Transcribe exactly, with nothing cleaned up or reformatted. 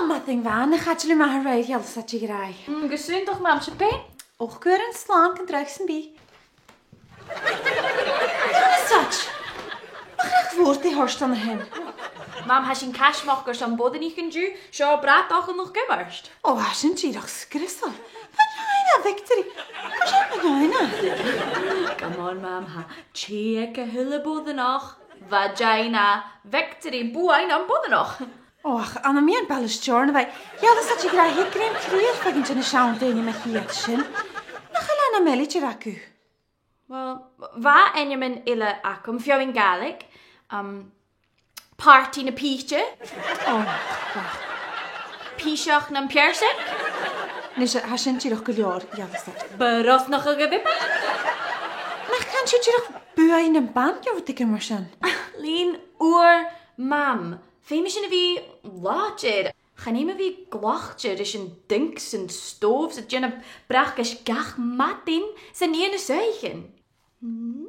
Madainn mhath, na chaidil thu math a-raoir, a Gheallasaid a ghràidh. Mm, gu sunndach, Mam, sibh fhèin? Och, cuir an slàn gun droch sam bith. A Gheallasaid! Nach fhreagairt mhòr thu a th' ann a shin? Mam, tha sinn caismeachd airson boireannaich an-diugh, seo bratach an luchd-iomairt. Ò, tha sin dìreach sgriosail. Bha mi a' smaoineachadh, Victory. Bha sin a' smaoineachadh. Come on, Mam, tha tè aig a h-uile boireannach. Vagina. Victory, buain am boireannach. Ò, ach, ann am meadhan baile Steòrnabhaigh, a Gheallasaid a ghràidh, thig grèim cridheil faighinn de na seann daoine mu dheidhinn sin. Nach eil ainm eile idir agaibh? Well, bha ainmean eile agam, feadhainn Gàidhlig, um, Pàrtaidh na Pìote. Ò, ach. Piseach nam Pearsaig. Nise, tha sin dìreach gu leòr, a Gheallasaid. Brosnachadh a' bhibe. Nach can sibh dìreach buain am bainne no rudeigin mar sin? Lean uair, Mam. Feumaidh sinn a bhith làidir. Chan fheum a bhith glacte ris an dinc san stòbh 's a' dèanamh bracaist gach madainn 's a' nighe na soithichean. Hmm?